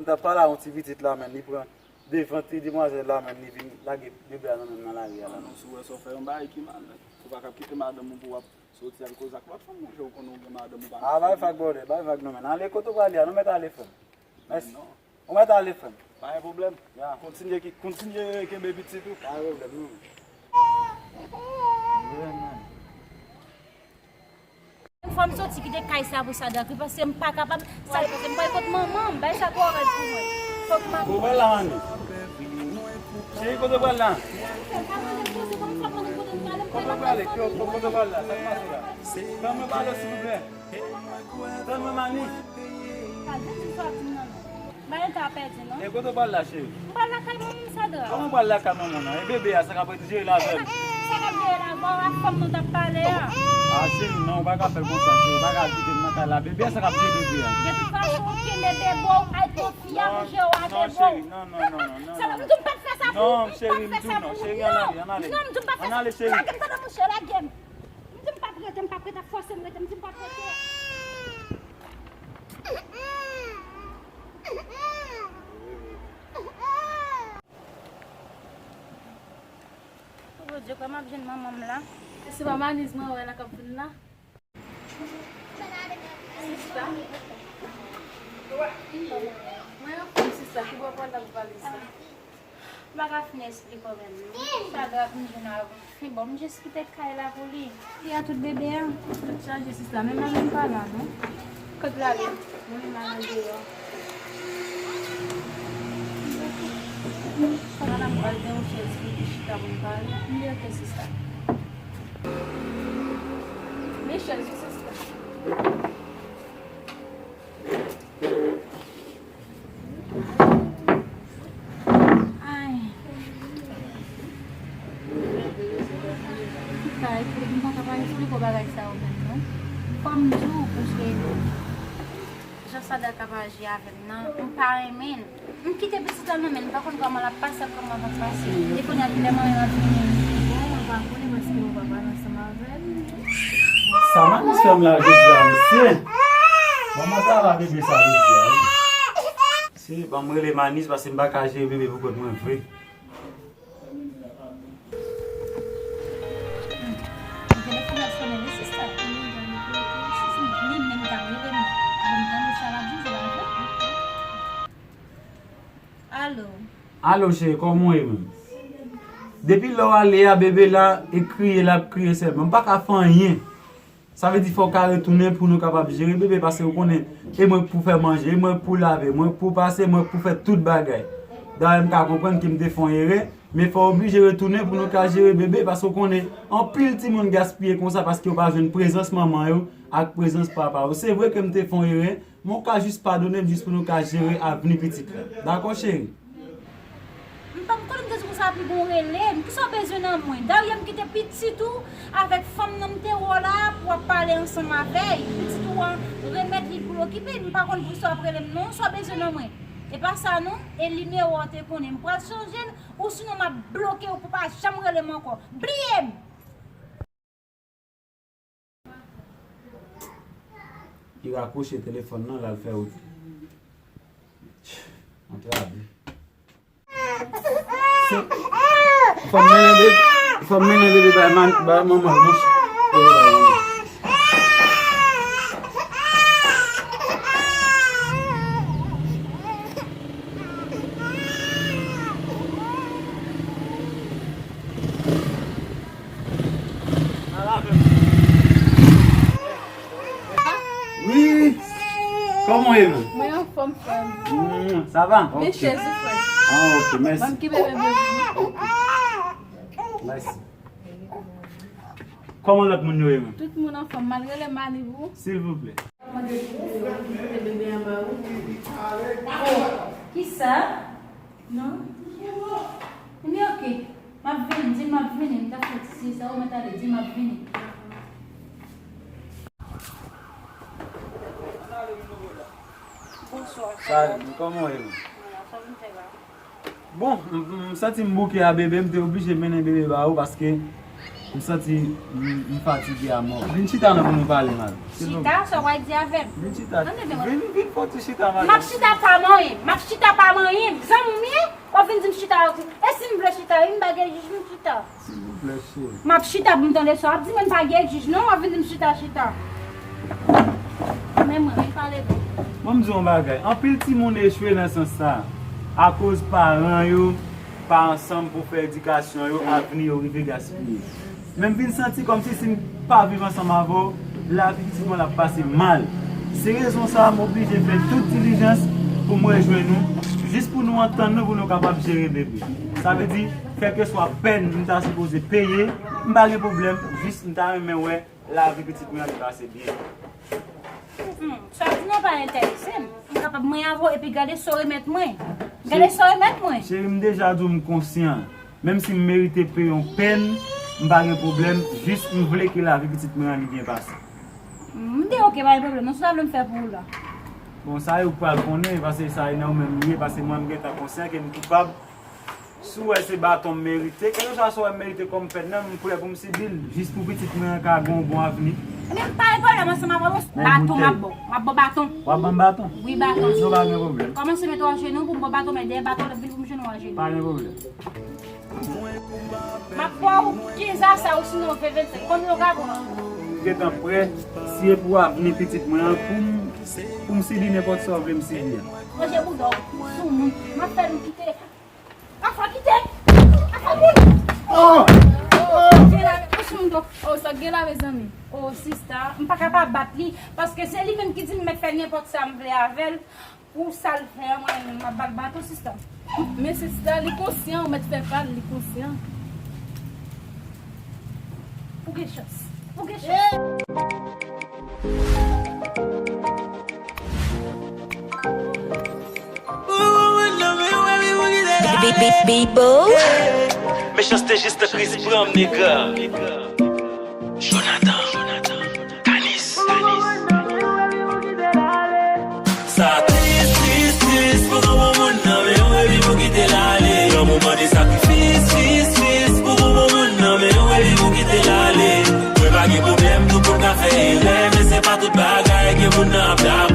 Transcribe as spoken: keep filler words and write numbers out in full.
T ap pale a yon ti pitit la, men li pran devan ti demwazèl la, men li vin lage bebe a nan men m nan lari a la. Non, si w wè sa, w fè yon bagay ki mal, men. Ou pa ka kite madanm ou pou w ap soti al koze ak lòt fanm, monchè, ou konnen ou gen madanm ou pa. Ah, bay vag, brother, bay vag non, men. Ale kote w prale a, nou mèt ale, frè m. Mèsi. Non. Ou mèt ale, frè m. Pa gen pwoblèm. Ya. Kontinye ki, kontinye kenbe pitit ou. Pa gen pwoblèm, non. Vrèman. Fò m soti kite kay sa pou Sadrak wi, paske m pa kapab. Sa l pase m pral kot manman m, bay sa twò rèd pou mwen. Fòk m ap. Ou pral la, Mani? Cheri, kote w pral la? Kote w prale? Kote w pral la? Sa k pase la? Tann mwen pale w, silvouplè. Tann mwen, Mani. Pa di m sa w ap di m nan non. Bagay ta pèdi non. E kote w pral la, cheri? M pral lakay manman m, Sadrak. Kòman w pral lakay manman nan? E bebe a, sa k ap jere l avè m? Sa k ap jere l avè w ak fanm nou t ap pale a? Ah, cheri, non, ou pa ka fè l konsa, cheri. Ou pa ka kite m nan kay la. Bebe a, sa k ap jere bebe a? De tout fason, ou kenbe bebe w, al pran fi a pou jere w avè bebe w. Non, cheri, non, non, non, non, non. Sa va, m di w m p ap fè sa pou ou, m p ap fè sa pou ou, non. Cheri, m di w non, cheri, ann ale, ann ale. Non, m di w m p ap fè sa. Ann ale, cheri. Lage m, tande, monchè, lage m. M di m p ap rete, m p ap rete, ap fòse m rete, m di m p ap rete. O Bondye, kòman m ap jwenn manman m la? Se pa Maniz mwen wè la k ap vin la? Sista. Mwen anfòm, sista, ki bò pral la pou pale sa? M pa ka fin esplike w menm non. Sa grap m jwenn avan. Bon, m jis kite kay la pou li. Li a tout bebe a. Tèt chaje sista, men mwen menm pa la non. Kot l ale? Mwen menm al andeyò. Madanm pral gen yon chèz pou li chita pou m pale. M di oke sista. Men chèz wi sista. Ay. Kay, m pa ka pa esplike w bagay sa yo menm non. Fò m di w, paske jan Sadrak ap aji avè m nan, m pa renmen l. M kite pitit la nan men l, m pa konn kòman l ap pase ak kòman l ap pase. E kounye a, kilè manman l ap vini? Bon, mwen pa konnen paske mwen pa pale ansanm avè l. Sa Maniz fè m la jodi a, mesye. Manman ta la bebe sa jodi a, wi. Se, ban m rele Maniz paske m pa ka jere bebe pou kont mwen vre. Telefòn ap sonnen wi sista. Li menm k ap rele m. Bon, m tande sa l ap di, se pa vre? Alo. Alo, cheri, kòman w ye menm? Depi lè w ale a, bebe la, e kriye l ap kriye sèlman. M pa ka fè anyen. Sa vle di fò w ka retounen pou nou kapab jere bebe, paske ou konnen, e mwen k pou fè manje, e mwen k pou lave, mwen k pou pase, mwen k pou fè tout bagay. Dayè, m ka konprann ke m te fè yon erè, men fò w oblije retounen pou nou ka jere bebe, paske ou konnen, anpil timoun gaspiye konsa paske yo pa jwenn prezans manman yo ak prezans papa yo. Se vre ke m te fè yon erè, men w ka jis padone m jis pou nou ka jere avni pitit la. Dakò, cheri? M pa m konnen m te di konsa ap rive w rele m. Kisa w bezwen nan mwen? Dayè m kite pitit ou avèk fanm nan m te wè w la pou w ap pale ansanm avè l. Pitit ou an remèt li pou l okipe l. M pa konn poukisa w ap rele m non. Sa w bezwen nan mwen? E pa sa non. E nimewo a w te konnen. M pral chanje l. Ou sinon m ap bloke w pou w pa janm rele m ankò. Bliye m! Li rakwoche telefòn nan, l al fè wout li. Antrave. Se, fò m mennen bebe, fò m mennen bebe bay man-, bay manman l, monchè. Bebe bay manman l. Wi. Kòman w ye menm? Mwen anfòm, frè m. Hmm, sa va? Men chèz ou, frè m. Ah, ok, mèsi. Ban m kenbe bebe pou ou. Ok. Mèsi. Kòman lòt moun yo ye menm? Tout moun anfòm. M al rele Mani pou ou. Silvouplè. Mande pou ou, pou pote bebe a ba ou. Oh, kisa? Non. Ebyen, ok. M ap vini, di m ap vini. M t ap fè ti siy sa, ou mèt ale, di m ap vini. Bonswa. Salut, kòman w ye menm? Sa vin fè la? Bon, m, m, m santi m bouke a bebe, m te oblije mennen bebe ba ou paske M santi m, m fatige amò. Vin chita non pou nou pale, madam. Silvouplè. Chita, sa w pral di avè m? Vin chita. Vin, vin fò ti chita, madam. M ap chita pa manyen m. M ap chita pa manyen m. Zanmi w m ye? W ap vin di m chita. E si m vle chita, wi, m pa gen jij, m chita. Silvouplè, cheri. M ap chita pou m tande sa w ap di, mwen m pa gen jij non, w ap vin di m chita, chita. Men mwen, vin pale non. Ban m di w yon bagay. Anpil timoun echwe nan sans sa a. Akoz paran yo pa ansanm pou fè edikasyon yo, avni yo rive gaspiye. Men m vin santi kòmsi si m pa viv ansanm avè w, lavi pitit mwen l ap pase mal. Se rezon sa a, m oblije fè tout dilijans pou m rejwenn ou, jis pou nou antann nou, pou nou kapab jere bebe. Sa vle di, kèlkeswa pèn m ta sipoze peye, m pa gen pwoblèm, jis m ta renmen wè lavi pitit mwen an li pase byen. Hmm, sa w di nan pa enterese m. M kapab manyen avè w epi gade sa w remèt mwen. Gade sa w remèt mwen. Cheri, m deja di w m konsyan. Menm si m merite peye yon pèn, m pa gen pwoblèm. Jis m vle ke lavi pitit mwen an li byen pase. M di oke, pa gen pwoblèm. Non, se sa w vle m fè pou ou la. Bon, sa yo k pral konnen, paske sa e nan ou menm li ye, paske mwen m gentan konsyan ke m koupab. Si w wè se baton m merite, kèlkeswa sa w wè m merite kòm pèn nan, m prè pou m sibi l, jis pou pitit mwen an ka gen yon bon avni. Ebyen, m pa gen pwoblèm ansanm avè w, baton m ap ba w. M ap ba w baton. W ap ban m baton? Wi, baton. Non, pa gen pwoblèm. Kòmanse mete w ajenou pou m ba w baton, men dèyè baton l ap vin pou m jwenn w ajenou. Pa gen pwoblèm. M ap ba w kenz a sa, osinon ven, vennsenk. Konbyen w ka pran? M gentan prè, si e pou avni pitit mwen an, pou m, pou m sibi nenpòt sa w vle m sibi a. Ranje bouda w, soumoun. M ap fè nou kite. Afwa kite! Afwa moun! Oh! Oh! Gen la, oh, soumoun do. Oh, sa gen la, mezanmi? Oh, sista, m pa ka pa bat li, paske se li menm ki di m mèt fè nenpòt sa m vle avè l. Pou sa l fè an, mwen menm, m ap ba l baton, sista. Men sista, li konsyan, ou mèt fè pa l, li konsyan. Ou gen chans. Ou gen chans. Mechanste jis nan kriz pran m, nèg. Jonathan, Danis, Danis. Sa tris, tris, tris pou gwo bon moun nan, men yon epi pou kite l ale. Yon moman de sakrifis, fis, fis pou gwo bon moun nan, men yon epi pou kite l ale. Mwen pa gen pwoblèm, tout moun ka fè erè, men se pa tout bagay ke moun nan ap dakò.